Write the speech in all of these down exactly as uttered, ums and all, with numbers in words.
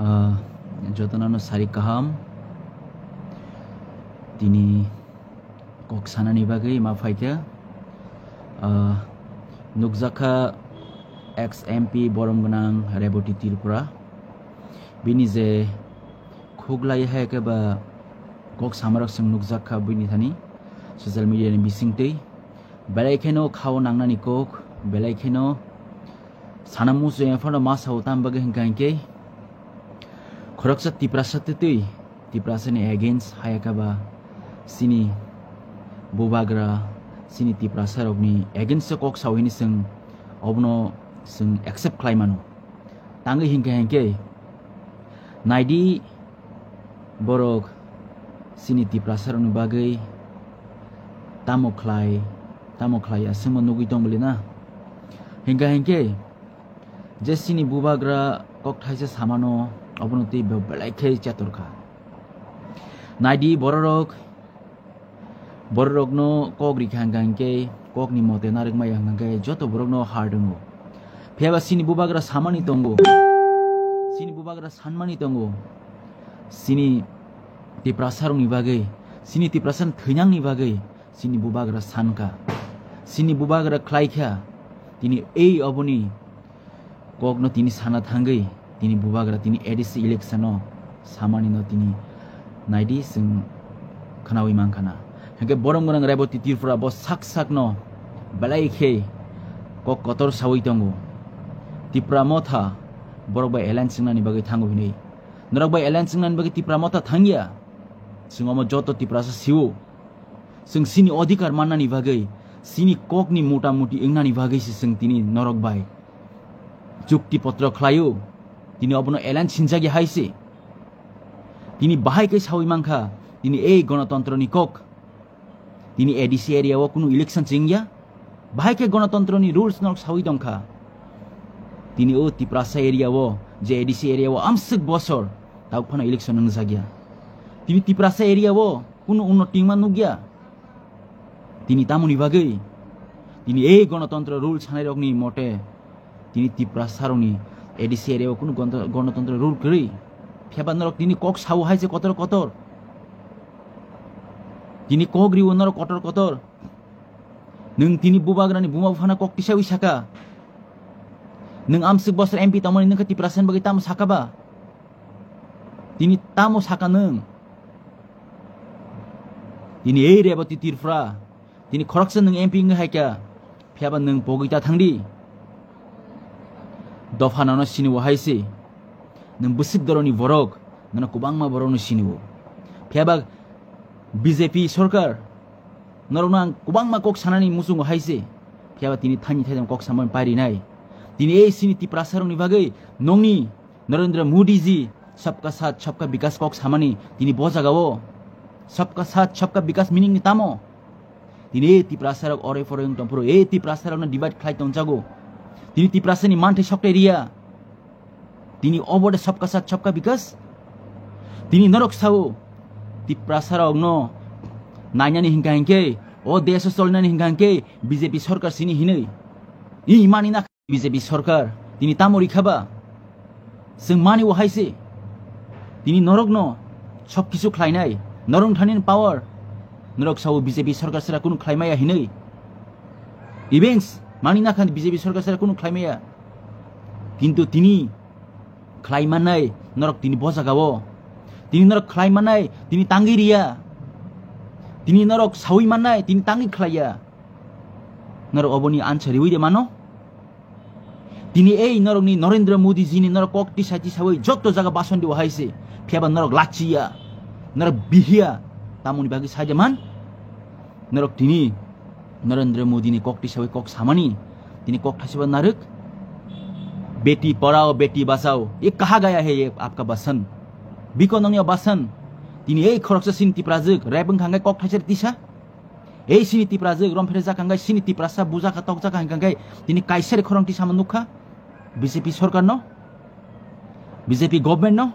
Ah, jotono no sari kaham. Tini kok sanani bagwi ma phaikha. Ah, nukjakha ex M P borom gwnang Reboti Tripura. Bini je khuklai hai khe ba kok samarok chwng nukjakha bini thani social media ni bisingtwi. Belai kheno khao nangnani kok, belai kheno sana musu ya phano ma sao tam bagwi hwnkha hinkhe khoroksa Tiprasa twtwi Tiprasa ni against hayakaba sini bubagra sini Tiprasa rokni against o kok sao hini chwng obono chwng accept khlai mano. Tangwi hinkha hinkhe naidi borok sini Tiprasa rokni bagwi tamo khlai tamo khlai aswkma nugwi tong bwlwi na. Hinkha hinkhe je sini bubagra kok thaisa samano obono tei be-, belai khe chetor kha. Naidi bororok, bororokno kok rikha hwnkha hinkhe kokni mote narwkmaya hwnkha hinkhe joto borokno hard wngo. Phiyaba sini bubagra samani tongo, sini bubagra sanmani tongo, sini Tiprasarokni bagwi, sini Tiprasani thwinangni bagwi, sini bubagra sankha, sini bubagra khlaikha, tini ei oboni kokno tini sana thangwi, tini bubagra tini A D C election-o samanino tini naidi chwng khwnawi mankhana. Hinkhe borom gwnang Reboti Tripura bo sak sakno belai khe kok kotor sawi tongo. Tipra Motha borok bai alliance wngnani bagwi thango hinwi. Norok bai alliance wngnani bagwi Tipra Motha thangya. Chwng omo joto Tiprasa sio. Chwng sini odhikar mannani bagwi, sini kokni mota moti wngnani bagwi se chwng tini norok bai chukti potro khlaio. Tini obono alliance sinjagya hai se. Tini bahai khe sawi mankha, tini ei gonotontroni kok. Tini A D C area o kunu election chengya. Bahai khe gonotontroni rules norok sawi tongkha. Tini o Tiprasa area o, je A D C area o amswk bosor, tabuk phano election wngjakya. Tini Tiprasa area o kunu unnotingma nukya. Tini tamoni bagwi, tini ei gonotontro rule sanairokni mote, tini Tiprasarokni A D C area o kunu gonto-, gonotontro rule kwrwi. Phiyaba norok tini kok sao hai se kotor kotor. Tini kok riwo norok kotor kotor. Nwng tini bubagrani buma buphano kok tisawi saka. Nwng amswk bosor M P tongmani nwngkha Tiprasani bagwi tamo saka ba? Tini tamo saka nwng? Tini ei Reboti Tripura, tini khoroksa nwng M P wngwi hai kha, phiyaba nwng pogwi ta thangdi. Dopha nono siniwo hai se. Nwng bwswk doroni borok, nono kwbangma borokno siniwo. Phiyaba B J P sorkar, norokno ang kwbangma kok sanani muchungo hai se. Phiyaba tini thaini thaidam kok samani pairinai. Tini ei sini Tiprasarokni bagwi nongni Narendra Modi ji Sabka Saath Sabka Vikas kok samani tini bo jagao Sabka Saath Sabka Vikas meaning ni tamo? Tini ei Tiprasarok ore pore wng tongphuru, ei Tiprasarokno divide khlai tongjago. Tini Tiprasani manthai soktai riya. Tini obo de Sabka Saath Sabka Vikas? Tini norok sao, Tiprasarokno nainani hinkha hinkhe, o desh o cholnani hinkha hinkhe B J P sorkar sini hinwi. I mani na B J P sorkar, tini tamo rikha ba? Chwng mani o hai se. Tini norokno sob kisu khlainai, norok thani power. Norok sao B J P sorkar sera kunu khlaimaya hinwi. Events mani nakhan B J P sorkar sera kunu khlaimaya. Kintu tini khlai mannai norok tini bo jagao. Tini norok khlai mannai tini tangwi riya. Tini norok sawi mannai tini tangwi khlaiya. Norok oboni answer riwi de mano. Tini ei norokni Narendra Modi jini norok kok tisa tisawi jotto jaga bason diwa hai se. Phiyaba norok lachiya. Norok bihiya. Tamoni bagwi saja man. Norok tini Narendra Modi ni kok tisawi kok samani, tini kok thasiba narwk. Beti padhao, beti bachao, ye kaha gaya hai ye aapka bachan? Biko nongni o bachan? Tini ei khoroksa sini Tiprajwk rep wngkha hwnkhe kok thaisari tisa. Ei sini Tiprajwk romphre jakha hwnkhe, sini Tiprasa bujaka tokjaka hwnkha hwnkhe, tini kaisari khorang tisama nukha B J P sorkarno, B J P government no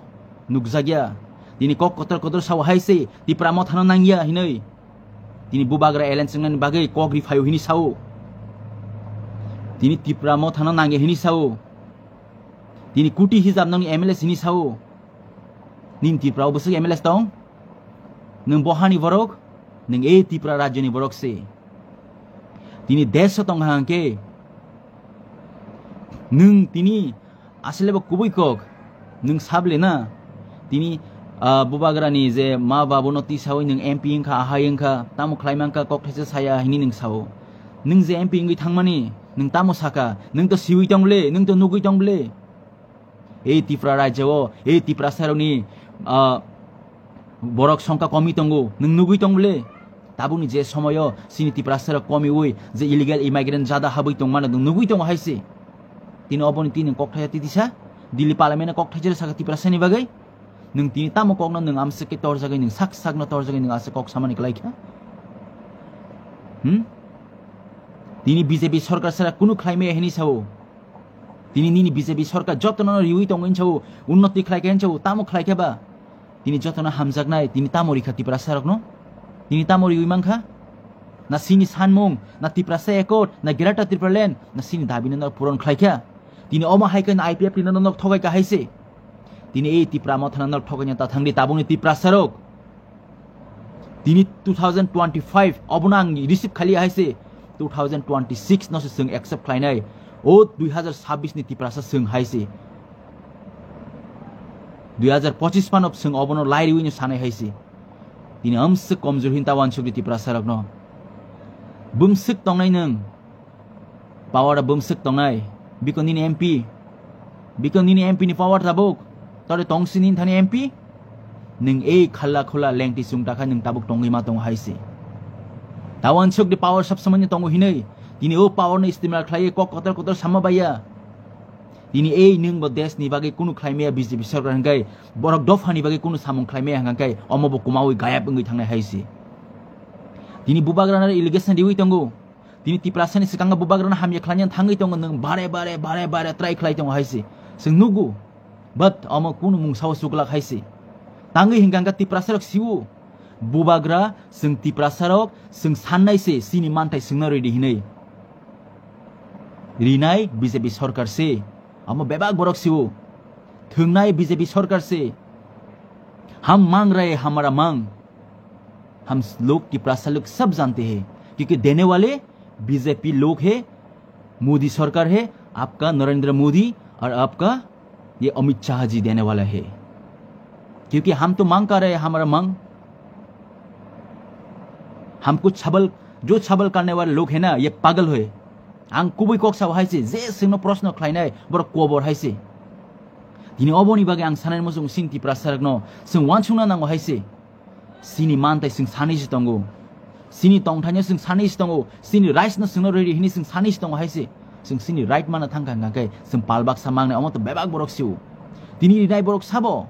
nukjakya. Tini kok kotor kotor sao hai se Tipra Mothano nangya hinwi. Tini bubagra alliance wngnani bagwi kok ri phaio hini sao. Tini Tipra Mothano nangya hini sao. Tini kuti hijab nangni M L A sini sao. Nini Tripura o bwswk M L A tong? Nwng bohani borok? Nwng ei Tripura rajyoni borok se. Tini desh o tong hang khe nwng tini asle bo kubui kok nwng sable na. Tini, ah, bubagrani je ma babuno tisawi nwng M P wngkha, ahai wngkha, tamo khlai mankha, kok thaisa saya hini nwng sao. Nwng je M P wngwi thangmani nwng tamo saka, nwng to siwi tong bwle, nwng to nugwi tong bwle. Ei Tripura rajya o, ei Tripura saroni, ah, borok songkha komi tongo, nwng nugwi tong bwle? Tabukni je somoyo sini Tiprasa rok komiwi je illegal immigrant jada habwi tongmano nwng nugwi tongo hai se. Tini oboni tini kok thaisa titisa, Delhi parliament kok thaisa saka Tiprasa ni bagwi. Nwng tini tamo kokno nwng amswk khe torjagwi, nwng sak sakno torjagwi nwng aswk kok samani kwlai kha? Hmm? Tini B J P sorkar sara kunu khlai maya hini sao. Tini nini B J P sorkar jotono riwi tongo hinsa o, unnoti khlai kha hinsa o, tamo khlai kha ba? Tini jotono hamjaknai, tini tamo rikha Tiprasa rokno? Tini tamo riwi mankha? Na sini sanmung, na Tiprasa Accord, na Greater Tipraland, na sini dabi no puron khlai kha? Tini omo hai khe na I P F T no nok thogai kha hai se. Tini ei Tipra Motha no nok thogai ta thangdi tabukni Tiprasa rok. Tini two thousand twenty-five obono ang receive khali hai se, two thousand twenty-six no se chwng accept khlainai. O dui hazar sabbish ni Tiprasa chwng hai se, dui hazar pochish phano chwng obono lairiwi no sanai hai se. Tini amswk komjor hin ta wansuk di Tiprasa rokno. Bumswk tongnai nwng. Power a bumswk tongnai. Biko nini M P. Biko nini M P ni power tabuk. Tore tongsi nini thani M P. Nwng ei khalla khula lengti chwng takha nwng tabuk tongwi ma tongo hai se. Tawan sok de power sab samanya tongo hinwi. Tini o power no istimal khlaiwi kok kotor kotor sama baiya. Tini ei nwng bo desh ni bagwi kunu khlai maya B J P sorkar hwnkhe borok dopha ni bagwi kunu samung khlai maya hwnkhe omo bo kumawi gayab wngwi thangnai hai se. Tini bubagra no allegation riwi tongo. Tini Tiprasa ni swkango bubagrano hamya khlaina thangwi tongo nwng bare bare bare bare try khlai tongo hai se. Chwng nugo. But omo kunu mungsa o chuklak hai se. Tangwi hinkha hinkha Tiprasa rok siwo. Bubagra chwng Tiprasa rok chwng sannai se chini manthai chwngno ridi hinwi. Rinai B J P sorkar se. Omo bebak borok siwo. Thwngnai B J P sorkar se. हम मांग रहे हमारा मांग। हम लोग तिपरासा लोग सब जानते हैं, क्योंकि देने वाले बीजेपी लोग है, मोदी सरकार है, आपका नरेंद्र मोदी और आपका ये अमित शाह जी देने वाला है। क्योंकि हम तो मांग कर रहे हैं, हमारा मांग। हम कुछ छबल, जो छबल करने वाले लोग है ना, ये पागल है। Ang kubui kok sao hai se, je chwngno proshno khlainai borok kobor hai se. Tini oboni bagwi ang sanai muchung sini Tiprasa rokno chwng uansukna nango hai se. Sini mantai chwng sanwi se tongo. Sini tongthaino chwng sanwi se tongo. Sini rights no chwngno riri hini chwng sanwi se tongo hai se. Chwng sini right mana thangkha hwnkha khe chwng pal baksa mangnai omo to bebak borok sio. Tini rinai borok sabo?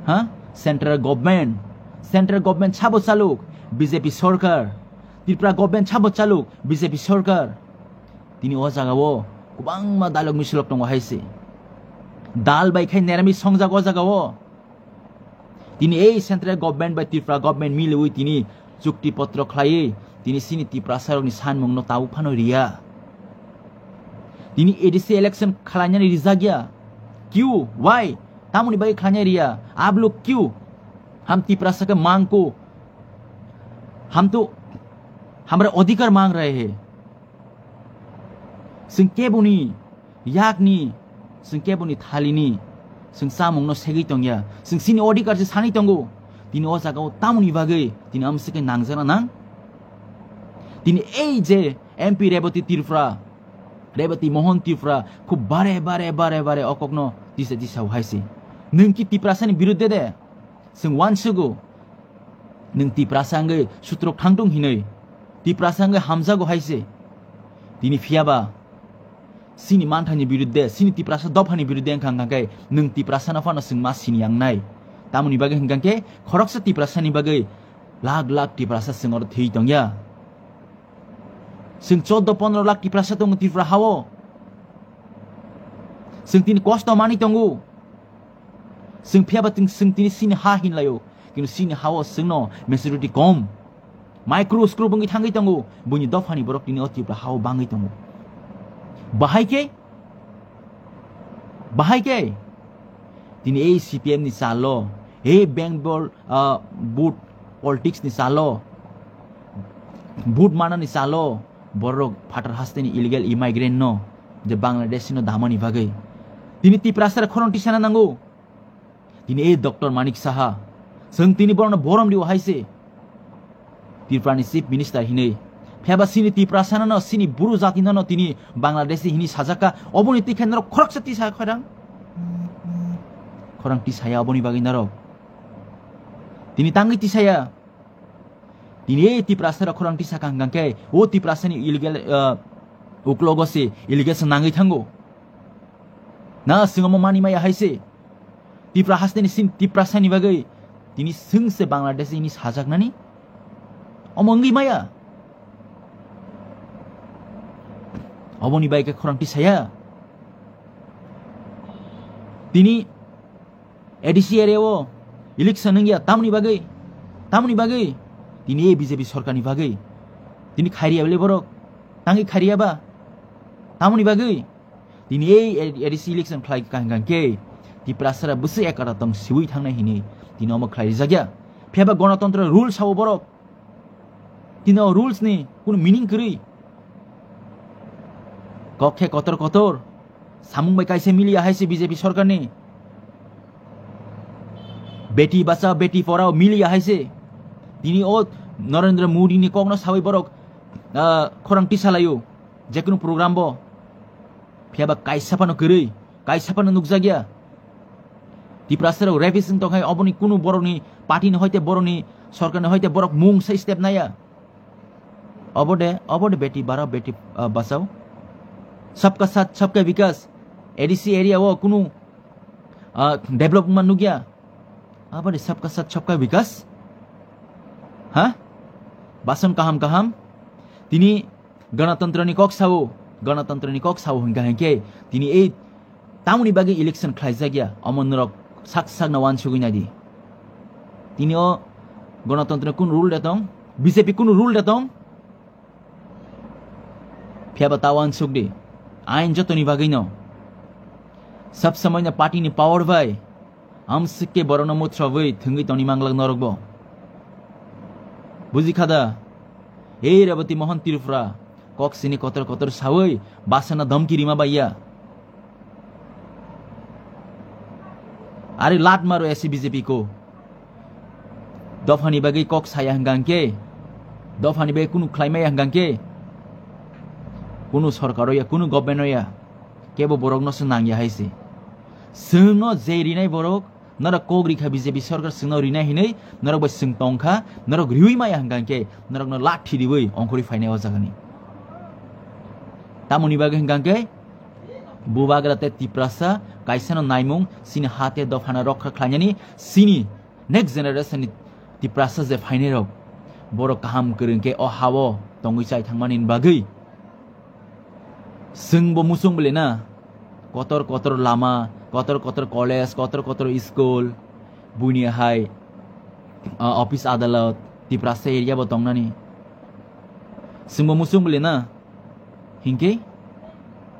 Ha? Central government. Central government sabo chaluk? B J P sorkar. Tripura government sabo chaluk? B J P sorkar. Tini o jaga o kwbangma dalok misilok tongo hai se. Dal bai khai neramis songjak o jaga o. Tini ei central government bai Tripura government miliwi tini chukti potro khlaiwi tini sini Tiprasa rokni sanmungno tabuk phano riya. Tini A D C election khlainani rijak ya. Kyu? Why? Tamoni bagwi khlainai riya? Aap log kyu? Hum Tiprasa ke maang ko, hum to hamara adhikar maang rahe hain. Chwng keboni yakni, chwng keboni thalini, chwng chamungno segwi tongya. Chwng chini odhikar se sanwi tongo. Tini o jaga o tamoni bagwi tini amswkhe nangjakna nang? Tini ei je M P Rebati Tripura, Rebati Mohan Tripura khub bare bare bare bare o kokno tisa tisa hai se. Nwng ki Tiprasani birudde de? Chwng uansugo. Nwng Tiprasa wngwi sutrok thangtung hinwi, Tiprasa wngwi hamjago hai se. Tini phiyaba chini manthani birudde, chini Tiprasa dophani birudde wngkha, hwnkha khe nwng Tiprasano phano chwng ma sini yangnai. Tamoni bagwi hwnkha khe khoroksa Tiprasani bagwi lakh lakh Tiprasa chwng oro thwi tongya. Chwng chordo pondro lakh Tiprasa tongo Tripura hao. Chwng tini kosto manwi tongo. Chwng phiyaba chwng, chwng tini chini ha hinlaio, kintu chini hao chwngno majority kom. Micro screw wngwi thangwi tongo, buini dophani borok tini o Tripura hao bangwi tongo. Bahai khe, bahai khe Tini ei C P M ni salo, ei Bengal, ah, vote politics ni salo, vote manani salo, borok phatar haste ni illegal immigrant no, je Bangladesh no damani bagwi. Tini Tiprasa khorang tisana nango. Tini ei Doctor Manik Saha, chwng tini borokno borom rio hai se. Tripura ni Chief Minister hinwi. Phiya ba chini Tiprasa no, chini Bru jati no, no tini Bangladeshi hinwi sajak kha. Oboni tikhe norok khoroksa tisa khorang. Khorang tisaya oboni bagwi norok. Tini tangwi tisaya. Tini ei Tiprasa rok khorang tisa kang kang khe, o Tiprasa ni illegal, uh, uklogo se illegal se nangwi thango. Na, chwng omo mani maya hai se. Tipra haste ni sin, Tiprasa ni bagwi tini chwng se Bangladesh ni sajaknani. Omo wngwi maya. Oboni bai khe khorang tisaya. Tini A D C area o election wngya, tamoni bagwi, tamoni bagwi. Tini A B J P sorkar ni bagwi. Tini khairiya bele borok. Tangwi khairiya ba. Tamoni bagwi. Tini ei A D C election khlai kang kang khe Tiprasa ra bwswk ekara tong siwi thangnai hinwi tini omo khlai rijak ya. Phiya ba gonotontro rules sao borok. Tini o rules ni kunu meaning kwrwi. Kok khe kotor kotor. Samung bai kaisa miliya hai se B J P sorkar ni. Beti bachao, beti porao miliya hai se. Tini o Narendra Modi ni kokno sawi borok, ah, khorang tisalaio. Jekunu program bo. Phiya ba kaisa phano kwrwi, kaisa phano nukjakya. Tiprasa rok rapist wng tongkhai, oboni kunu borokni party ni hoite, borokni sorkar ni hoite borok mung sai step naya. Obo de, obo de beti barao beti, ah, bachao. Sabka sath, sabka vikas. A D C area o kunu, ah, development nukya. Obo de sabka sath, sabka vikas. Ha? Bason kaham kaham. Tini Ganatantrani kok sao, ganatantrani kok sao hingka hingke tini ei tamoni bagwi election khlaijak ya, omo norok sak sakno wansugwi naidi. Tini o ganatantra kun rule da tong, B J P kun rule da tong? Phiya ba ta wansuk di, ain jotoni bagwi no. Sab samai no party ni power bai, Amsike borokno muthrowi thwngwi tongni manglak norokbo. Buji kha da? Ei Reboti Mohan Tripura kok sini kotor kotor sawi basana dhamki rima baiya. Ari lat maro esi B J P ko. Dophani bagwi kok saya hwnkha hwnkhe, dophani bagwi kunu khlaimaya hwnkha hwnkhe, kunu sorkar ya, kunu government ya, kebo borokno se nangya hai se. Chwngno je rinai borok, norok kok rikha B J P sorkar chwngno rinai hinwi, norok bai chwng tongkha, norok riwi maya hwnkha hwnkhe, norokno lathi riwi ongkhorwi phainai o jagani. Tamoni bagwi hwnkha hwnkhe, bubagra tei Tiprasa kaisano naimung, chini ha tei dophano rokha khlainani, chini next generation ni Tiprasa je phainai rok, borok kaham kwrwng khe o ha-o tongwi chai thangmani bagwi. Chwngbo muchung bwle na, kotor kotor lama, kotor kotor college, kotor kotor school, buini hai, ah, office adalat, Tiprasa area bo tongnani. Chwngbo muchung bwle na, hinkhe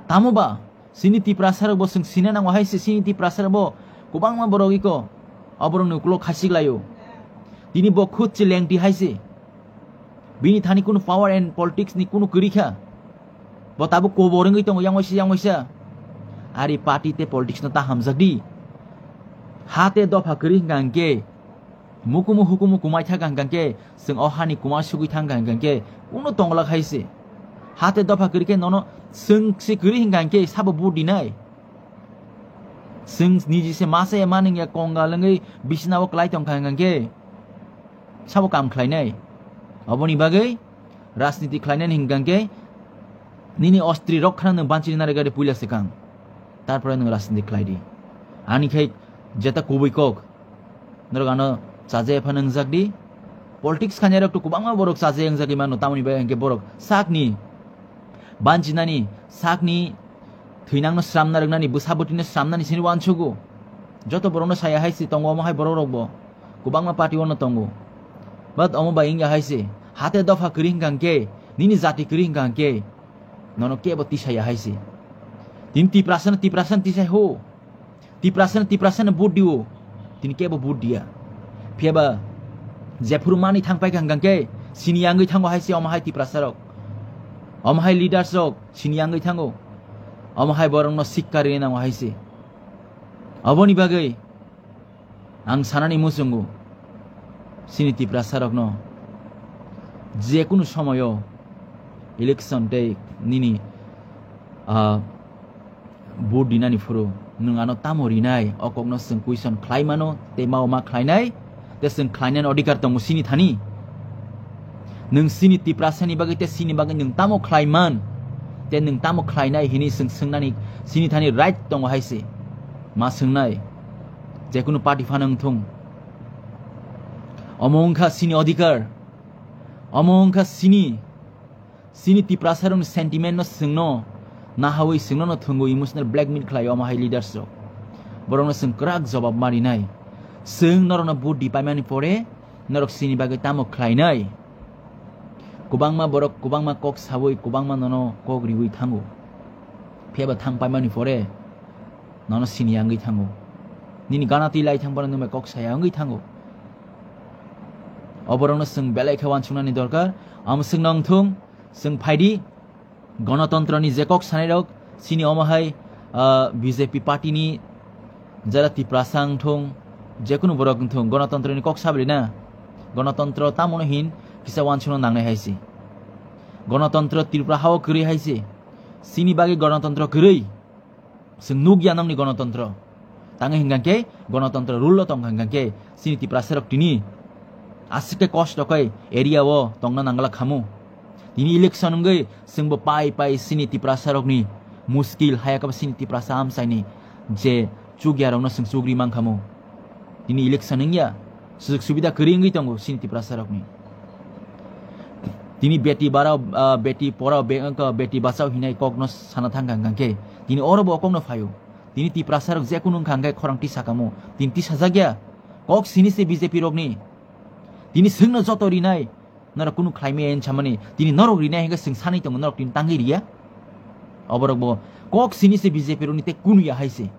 tamo ba, chini Tiprasa rok bo chwng sina nango hai se, chini Tiprasa rok bo kwbangma borok iko, o borok ni ukulok khasik laio. Tini bo khud se lengti hai se. Bini thani kunu power and politics ni kunu kwrwi kha. Bo tabuk kobor wngwi tongo yang waisa yang waisa. Ari party tei politics no ta hamjak di. Ha tei dopha kwrwi hwnkha hwnkhe, mukumu hukumu kumai thak hwnkha hwnkhe, chwng o hani kuma sugwi thang hwnkha hwnkhe, kunu tongla khai se. Ha tei dopha kwrwi khe nono chwng se kwrwi hwnkha hwnkhe sabo vote dinai. Chwng niji se masa ya manung ya kongal wngwi bisina o kwlai tongkha hwnkha hwnkhe, sabo kam khlainai. Oboni bagwi rajniti khlainani hwnkha hwnkhe nini ostri rok khna nwng banchini narigari puila swkang. Tarpore nwng rajniti khlai di. Ani khai jeta kubui kok. Norok ano chaje phano wngjak di. Politics khainai rok to kwbangma borok chaje wngjagwi mano, tamoni bagwi hwnkhe borok sakni banjinani, sakni thwinangno sramna rwngnani, bwsa bwtwino sramnani sini uansugo. Joto borokno saya hai si tongo omo hai borok rokbo. Kwbangma party ono tongo. But omo bai wngya hai se. Hate dopha kwrwi hwnkha hwnkhe, nini jati kwrwi hwnkha hwnkhe, nono kebo tisaya hai se. Tini Tiprasano, Tiprasano tisai ho. Tiprasa no, Tiprasa no vote diwo. Tini kebo vote diya. Phiyaba jephuru mani thang paikha hwnkhe sini yangwi thango hai se omo hai Tiprasa rok. Omo hai leaders rok sini yangwi thango. Omo hai borokno sikka rina nango hai se. Aboni bagwi ang sanani muchungo sini Tiprasa rokno je kunu somoyo election tei nini, ah, vote dinani phuru nwng ano tamo rinai, o kokno chwng question khlai mano tei mao ma khlainai, tei chwng khlainani odhikar tongo sini thani. Nwng sini Tiprasani bagwi tei sini bagwi nwng tamo khlai man, tei nwng tamo khlainai hini chwng swngnani sini thani right tongo hai se. Ma swngnai, je kunu party phano wng thung. Omo wngkha sini odhikar, omo wngkha sini Sini Tiprasa rokni sentiment no chwngno nahawi chwngno no thwngwi emotional blackmail khlai omo hai leaders rok. Borokno chwng kwrak jawab ma rinai. Chwng norokno vote di paimani pore norok sini bagwi tamo khlainai. Kwbangma borok kwbangma kok sawi kwbangma nono kok riwi thango. Phiyaba thang paimani pore nono sini yangwi thango. Nini gana twi lai thang phano nwng bai kok saya wngwi thango. Oborokno chwng belai khe uansuknani dorkar. Amo chwngno wng thung. Chwng phaidi, gonotontroni je kok sanairok, chini omo hai, ah, B J P party ni jara Tiprasa wng thung, je kunu borok wng thung, gonotontroni kok sabri na. Gonotontro tamono hin kisa uansukna nangnai hai se. Gonotontro Tripura hao kwrwi hai se. Chini bagwi gonotontro kwrwi. Chwng nukya nokni gonotontro. Tangwi hwnkha khe gonotontro rule o tongkha hwnkha khe chini Tiprasa rok tini aswk khe kosto khe area o tongna nangla khamu. Tini election wngwi chwngbo pai pai chini Tiprasa rokni muskil haya khe chini Tiprasa amchaini je chukya rokno chwng chukri mankhamu. Tini election wngya, sujug subida kwrwi wngwi tongo chini Tiprasa rokni. Tini beti barao, ah, beti porao, be-, wngkha beti bachao hinai kokno sana thangkha hwnkha khe, tini oro bo kokno phaio. Tini Tiprasa rok je kunu wngkha hwnkhe khorang tisa kamo. Tini tisa jakya. Kok sini se B J P rokni. Tini chwngno joto rinai. Norok kunu khlaimaya hinwi samani. Tini norok rinai hwnkhe chwng sanwi tongo, norok tini tangwi riya. Oborok bo kok sini se B J P rokni tei kunu ya hai se.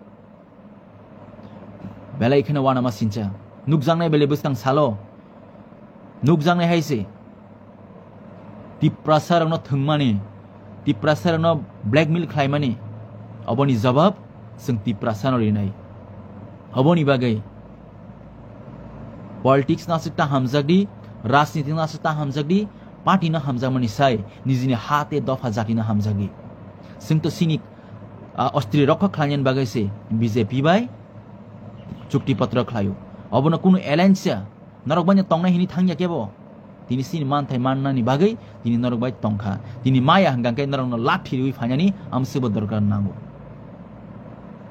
Belai kheno uanama sincha. Nukjaknai belai bwskang salo. Nukjaknai hai se. Tiprasa rokno thwngmani, Tiprasa rokno blackmail khlaimani. Oboni jawab chwng Tiprasa no rinai. Oboni bagwi politics no aswk ta hamjak di, rajniti no aswk ta hamjak di, party no hamjakmani sai nijini ha tei dopha jati no hamjak di. Chwng to chini, ah, ostri rokha khlainani bagwi se B J P bai chukti potro khlaio. Obono kunu alliance ya, norok bai no tongnai hini thangya kebo. Tini chini manthai mannani bagwi tini norok bai tongkha. Tini maya hwnkha khe norokno lathi riwi phainani amswkbo dorkar nango.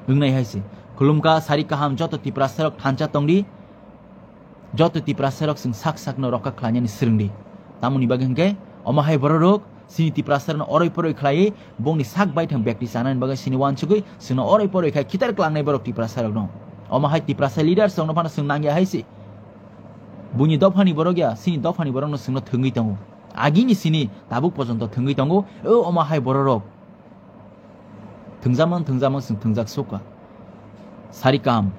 Wngnai hai se. Khulumkha sari kaham joto Tiprasa rok thansa tongdi. Joto Tiprasa rok chwng sak sakno rokha khlainani swrwngdi. Tamoni bagwi hwnkhe omo hai bororok chini Tiprasa rokno oroi poroi khlaiwi bongni sak baithang bekti chanani bagwi sini uansugwi chwngno oroi poroi khai khitar klangnai borok Tiprasa rokno. Omo hai Tiprasa leaders rokno phano chwng nangya hai se. Buini dophani borok ya, chini dophani borokno chwngno thwngwi tongo. Agini sini tabuk pojonto thwngwi tongo, o omo hai bororok. Thwngjakmang, thwngjakmang, chwng thwngjak sukha. Sari kaham,